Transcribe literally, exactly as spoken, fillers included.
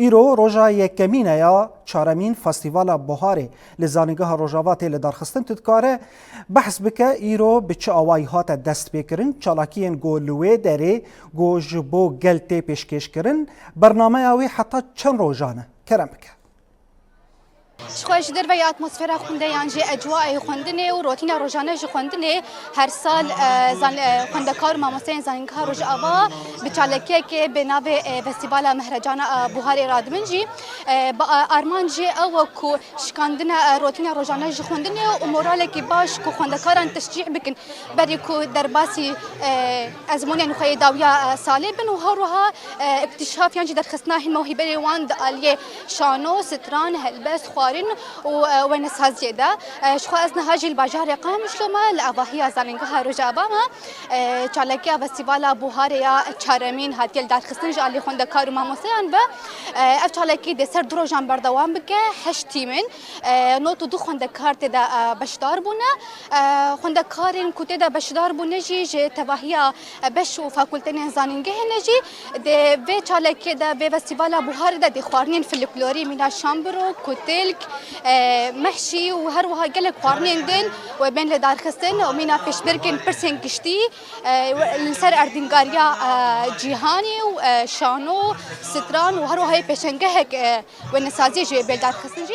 Îro roja yekemîn e ya çaremîn Festîvala Buharê li Zanîngeha Rojava tê lidarxistin. Tu dikare behs bike îro bi çi awayî hate destpêkirin? Çalakiyên ku li wê derê ku ji bo gel tê pêşkêşkirin, bernameya wê heta çend rojan e? Kerem bike. Ji xwe ji derve ya atmosfera xwendeyê yan jî ecwayê xwendinê û rotîna rojane ji xwendinê her sal, e, zan-, e, xwendekar û mamosteyên Zanîngeha Rojava bi çalakiyekê bi navê, e, Festîvala Mehrecana, e, Buharê radibin jî, e, bi, e, armanc jî ew e ku şikandina, e, rotîna rojane ji xwendinê û moralekî baş ku xwendekaran teşcîh bikin. Berî ku derbasî, e, ezmûnên xwe yê dawiya, e, salê bin û her wiha, e, îktîşaf yan jî derxistina hin mewhîbeyê wan di aliyê şano, stran, helbest, xwarin û, e, wenesaziyê de. E, ji xwe ez niha jî li bajarê Qamişlo me, li avahiya Zanîngeha Rojava me. E, çalakiya Festîvala Buharê ya çaremîn hatiye lidarxistin ji alî xwendekar û mamosteyan ve. E, ev çalakî dê ser du rojan berdewam bike, heşt tîm in. E, nod û du xwendekar tê de, e, beşdar bûne. E, xwendekarên ku tê de beşdar bûne jî ji tevahiya, e, beş û fakulteyên zanîngehê ne jî. Di vê çalakiyê de, vê festîvala buharê de dê xwarinên folklorî mîna şambiro, kutilk, e, mehşî û her wiha gelek xwarinên din wê bên lidarxistin û mîna pêşbirkên pirsên giştî, e, li ser erdîngariya, e, cîhanê û, e, şano, stran û her wiha yê pêşengehek, e, wenesaziyê jî wê bê lidarxistin jî.